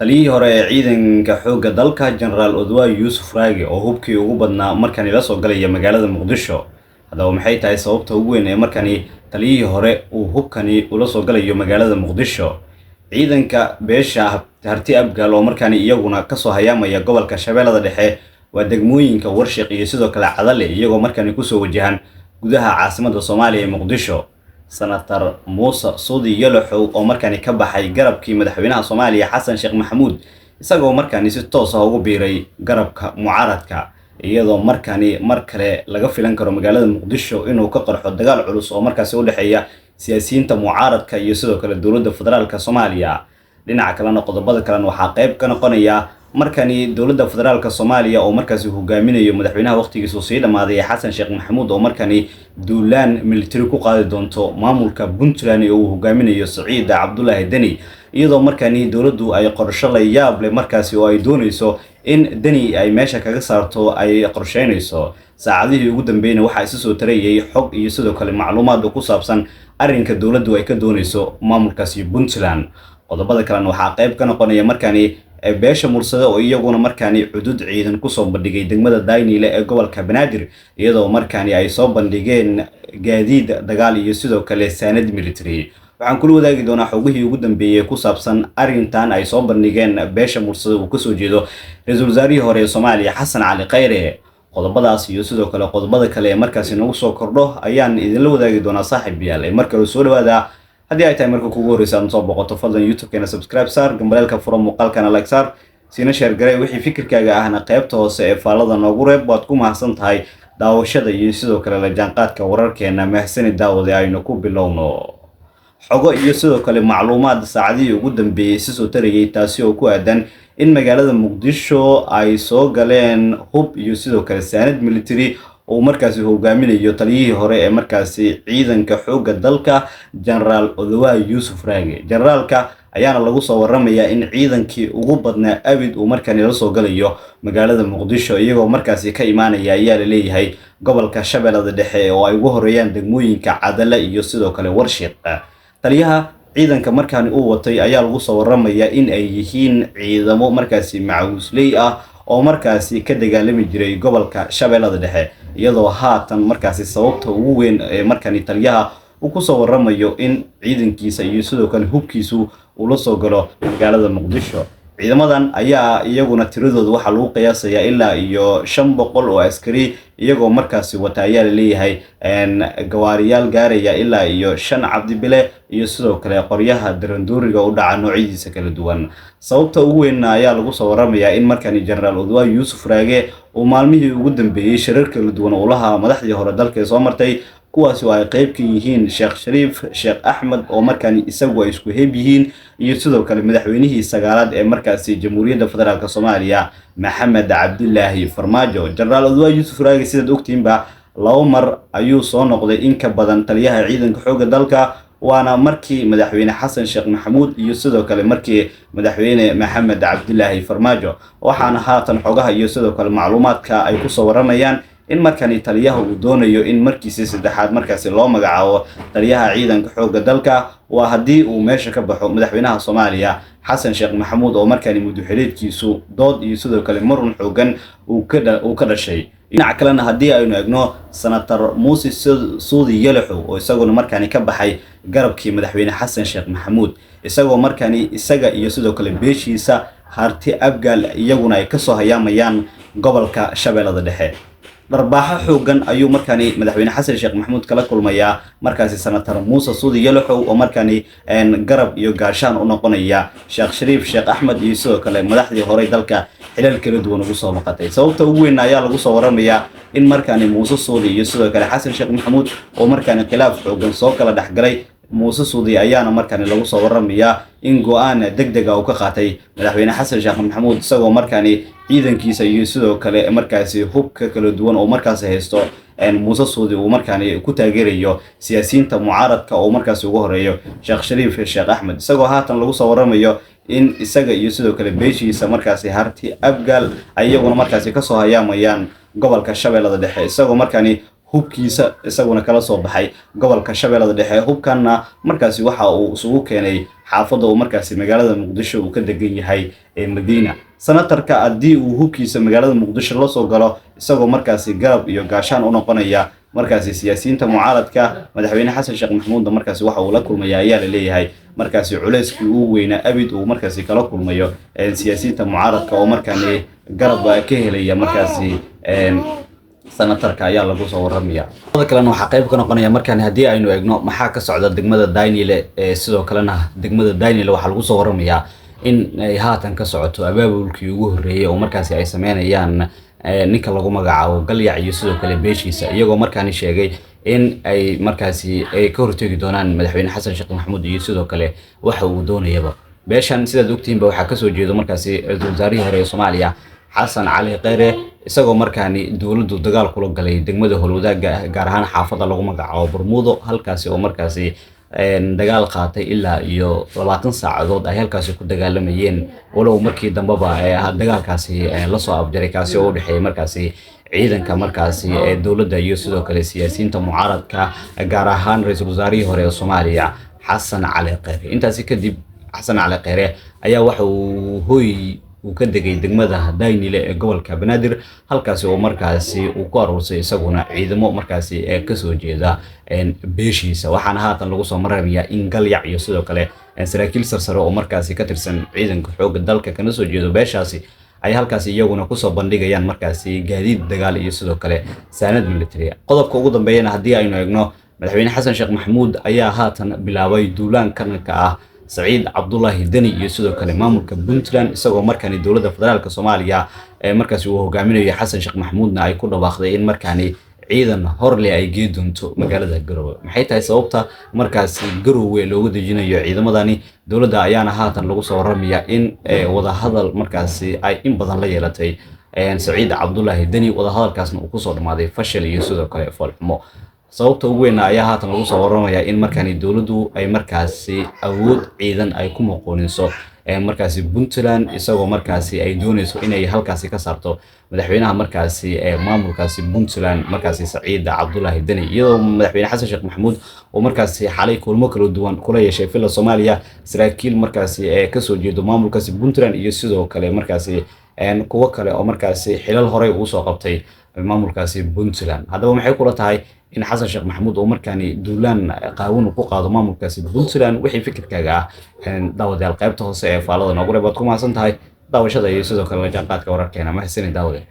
Taliyihii hore ee ciidanka xoogga dalka, Jenaraal Odway Yuusuf Raage, oo hubkii ugu badnaa markani la soo galaya magaalada Muqdisho. Haddaba, maxay tahay sababta ugu weyn ee markani taliyihii hore uu hubkani ula soo galayo magaalada Muqdisho? Ciidanka beesha Harti Abgaal oo markani iyaguna kasoo hayaamaya gobolka Shabeellada Dhexe, waa degmooyinka Warshiq iyo sidoo kale Cadale, iyagoo markani kusoo wajahan gudaha caasimadda Soomaaliya ee Muqdisho. Senator Muuse Suudi Yalaxow oo markani ka baxay garabkii madaxweynaha Soomaaliya Xasan Sheekh Maxamuud, isagoo markani si toos ah ugu biiray garabka mucaaradka, iyadoo markani mar kale laga filan karo magaalada Muqdisho inuu ka qarxo dagaal culus oo markaasi u dhexeeya siyaasiyiinta mucaaradka iyo sidoo kale dowladda federaalka Soomaaliya. Dhinaca kalena, qodobada kalena waxaa qayb ka noqonaya markani dowladda federaalka Soomaaliya oo markaasi hogaaminayo madaxweynaha waqtigiisu sii dhammaaday ee Xasan Sheekh Maxamuud, oo markani duulaan military ku qaadi doonto maamulka Puntland ee uu hogaaminayo Saciid Cabdulaahi Deni, iyadoo markani dowladdu ay qorsho la yaab leh markaasi oo ay doonayso in Deni ay meesha kaga saarto ay qorsheynayso. Saacadihii ugu dambeeyna waxaa isa soo tarayay xog iyo sidoo kale macluumaad ku saabsan arrinka dowladdu ay ka doonayso maamulkaasi Puntland. Qodobada kalena waxaa qayb ka noqonaya markani beesha Mursade oo iyaguna markaani cudud ciidan kusoo bandhigay degmada Dayniile ee gobolka Banaadir, iyadoo markaani ay soo bandhigeen gaadiid dagaal iyo sidoo kale saanad military. Waxaan kula wadaagi doonaa xogihii ugu dambeeyey ku saabsan arrintan ay soo bandhigeen beesha Mursade uu kasoo jeedo ra-iisul wasaarihii hore ee Soomaaliya Xasan Cali Khayre. Qodobadaas iyo sidoo kale qodobada kale ee markaasi nagu soo kordho ayaan idinla wadaagi doonaa, saaxiib yaal, ee markale soo dhawaada. Haddii ay tahay marka kugu horreysa aad soo boqoto, fadlan YouTube-keena subscribe saar, gambaleelka furo, muuqaalkana like saar, siina share garay. Wixii fikirkaaga ahna qaybta hoose ee faallada noogu reeb. Waad ku mahadsan tahay daawashada iyo sidoo kale la jaanqaadka wararkeena. Mahsani daawade. Aynu ku bilowno xogo iyo sidoo kale macluumaad saacadihii ugu dambeeyey si soo tarayay, taasi oo ku aadan in magaalada Muqdisho ay soo galeen hub iyo sidoo kale saanad military uu markaasi hogaaminayo taliyihii hore ee markaasi ciidanka xoogga dalka, Jenaraal Odawaay Yuusuf Raage. Jenaraalka ayaana lagu soo waramayaa in ciidankii ugu badnaa abid uu markani la soo galayo magaalada Muqdisho, iyagoo markaasi ka imaanaya ayaa la leeyahay gobolka Shabeellada Dhexe oo ay ugu horeeyaan degmooyinka Cadale iyo sidoo kale Warshiq. Taliyaha ciidanka markaani uu watay ayaa lagu soo waramayaa in ay yihiin ciidamo markaasi macawisley ah oo markaasi ka dagaalami jiray gobolka Shabeellada Dhexe, iyadoo haatan markaasi sababta ugu weyn ee markani taliyaha uu kusoo waramayo in ciidankiisa iyo sidoo kale hubkiisu uu la soo galo magaalada Muqdisho. Ciidamadan ayaa iyaguna tiradooda waxaa lagu qiyaasayaa ilaa iyo 500 oo askari, iyagoo markaasi wata ayaa laleeyahay gawaariyaal gaaraya ilaa iyo 5 cabdibile iyo sidoo kale qoryaha darandooriga u dhaca noocyadiisa kala duwan. Sababta ugu weynna ayaa lagu soo waramayaa in markani Jenaraal Odwaa Yuusuf Raage uu maalmihii ugu dambeeyey shirar kala duwan uu lahaa madaxdii hore dalka ee soo martay, kuwaasi oo ay qayb ka yihiin Sheekh Shariif Sheekh Axmed oo markaani isagu ay isku heeb yihiin, iyo sidoo kale madaxweynihii sagaalaad ee markaasi Jamhuuriyadda Federaalk Soomaaliya, Maxamed Cabdilaahi Farmaajo. Jenaraal Odwaa Yuusuf Raage, sidaad ogtihiinba, 2 mar ayuu soo noqday in ka badan taliyaha ciidanka xoogga dalka, waana markii madaxweyne Xasan Sheekh Maxamuud iyo sidoo kale markii madaxweyne Maxamed Cabdilaahi Farmaajo. Waxaana haatan xogaha iyo sidoo kale macluumaadka ay kusoo waramayaan in markani taliyaha uu doonayo in markiisii saddexaad markaasi loo magacaabo taliyaha ciidanka xoogga dalka, waa haddii uu meesha ka baxo madaxweynaha Soomaaliya Xasan Sheekh Maxamuud, oo markani muddoxileedkiisu dood iyo sidoo kale marun xoogan uu ka dhashay. Dhinaca kalena, haddii aynu egno Senator Muuse Suudi Yalaxow oo isaguna markaani ka baxay garabkii madaxweyne Xasan Sheekh Maxamuud, isagoo markaani isaga iyo sidoo kale beeshiisa Harti Abgaal iyaguna ay kasoo hayaamayaan gobolka Shabeellada Dhexe, dharbaaxo xoogan ayuu markaani madaxweyne Xasan Sheekh Maxamuud kala kulmayaa markaasi Senator Muuse Suudi Yalaxow, oo markaani garab iyo gaashaan u noqonaya Sheekh Shariif Sheekh Axmed iyo sidoo kale madaxdii horey dalka xilal kala duwan ugu soo maqatay. Sababta ugu weyn ayaa lagu soo waramayaa in markaani Muuse Suudi iyo sidoo kale Xasan Sheekh Maxamuud oo markaani khilaaf xoogan soo kala dhexgalay. Muuse Suudi ayaana markaani lagu soo waramayaa in go-aan deg dega uu ka qaatay madaxweyne Xasan Sheekh Maxamuud, isagoo markaani ciidankiisa iyo sidoo kale markaasi hubka kala duwan oo markaasi haysto Muuse Suudi uu markaani ku taageerayo siyaasiyiinta mucaaradka oo markaasi ugu horeeyo Sheekh Shariif Sheekh Axmed, isagoo haatan lagu soo waramayo in isaga iyo sidoo kale beeshiisa markaasi Harti Abgaal ay iyaguna markaasi kasoo hayaamayaan gobolka Shabeellada Dhexe, isagoo markaani hubkiisa isaguna kala soo baxay gobolka Shabeellada Dhexe. Hubkanna markaasi waxa uu isugu keenay Xaafadda uu markaasi magaalada Muqdisho uu ka degan yahay ee Madiina. Senatarka haddii uu hubkiisa magaalada Muqdisho la soo galo, isagoo markaasi garab iyo gaashaan u noqonaya markaasi siyaasiyiinta mucaaradka, madaxweyne Xasan Sheekh Maxamuudna markaasi waxa uu la kulmaya ayaa la leeyahay markaasi culeyskii ugu weynaa abid uu markaasi kala kulmayo siyaasiyiinta mucaaradka, oo markaani garab ka helaya markaasi senatarka ayaa lagu soo waramaya. Qodobka kalena waxaa qayb ka noqonaya markaan haddii aynu eegno maxaa ka socda degmada Daynile. Sidoo kalena degmada Daynile waxaa lagu soo waramayaa in ay haatan ka socoto abaabulkii ugu horreeyay oo markaasi ay sameynayaan ninka lagu magacaabo Galyac iyo sidoo kale beeshiisa, iyagoo markaani sheegay in ay markaasi ay ka hortegi doonaan madaxweyne Xasan Sheekh Maxamuud iyo sidoo kale waxa uu doonayaba. Beeshan, sidaad ogtihiinba, waxaa kasoo jeedo markaasi ra-iisul wasaarihii hore ee Soomaaliya Xasan Cali Kheyre, isagoo markaani dowladdu dagaal kula galay degmada Howlwadaaga, gaar ahaan xaafadda lagu magacaabo Bermudo, halkaasi oo markaasi dagaal qaatay ilaa iyo 20 saacadood ay halkaasi ku dagaalamayeen, walow markii dambeba dagaalkaasi lasoo afjaray, kaasi oo u dhexeeyay markaasi ciidanka markaasi ee dowladda iyo sidoo kale siyaasiyiinta mucaaradka, gaar ahaan ra-iisul wasaarihii hore ee Soomaaliya Xasan Cali Kheyre. Intaasi kadib Xasan Cali Kheyre ayaa waxa uu hooy uu ka degay degmada Daynile ee gobolka Banaadir, halkaasi oo markaasi uu ku aruursay isaguna ciidamo markaasi ee kasoo jeeda beeshiisa. Waxaana haatan lagu soo maramayaa in Galyac iyo sidoo kale saraakiil sarsare oo markaasi ka tirsan ciidanka xoogga dalka kana soo jeedo beeshaasi ay halkaasi iyaguna kusoo bandhigayaan markaasi gaadiid dagaal iyo sidoo kale saanad military. Qodobka ugu dambeeyana haddii aynu eegno, madaxweyne Xasan Sheekh Maxamuud ayaa haatan bilaabay duulaan kananka ah Saciid Cabdulaahi Deni iyo sidoo kale maamulka Puntland, isagoo markaani dowladda federaalka Soomaaliya ee markaasi uu hogaaminayo Xasan Sheekh Maxamuudna ay ku dhawaaqday in markaani ciidan horleh ay gee doonto magaalada Garowe. Maxay tahay sababta markaasi Garowe looga dejinayo ciidamadani? Dowladda ayaana haatan lagu soo waramayaa in wadahadal markaasi ay in badan la yeelatay Saciid Cabdulaahi Deni, wadahadalkaasna uu kusoo dhammaaday fashil iyo sidoo kale foolxumo. Sababta ugu weyn ayaa haatan lagu soo waramayaa in markaani dowladdu ay markaasi awood ciidan ay ku muquuninso markaasi Puntland, isagoo markaasi ay dooneyso inay halkaasi ka saarto madaxweynaha markaasi ee maamulkaasi Puntland, markaasi Saciid Cabdulaahi Deni, iyadoo madaxweyne Xasan Sheekh Maxamuud uu markaasi xalay kulmo kala duwan kula yeeshay Villa Soomaaliya saraakiil markaasi ee kasoo jeedo maamulkaasi Puntland iyo sidoo kale markaasi kuwo kale oo markaasi xilal horey ugu soo qabtay maamulkaasi Puntland. Haddaba maxay kula tahay in Xasan Sheekh Maxamuud uu markaani duulaan qaawan uu ku qaado maamulkaasi Puntland? Wixii fikirkaaga ah, daawadayaal, qaybta hoose ee faalada noogu reeb. Waad ku mahadsan tahay daawashada iyo sidoo kale la jaanqaadka wararkeena. Mahadsanid, daawade.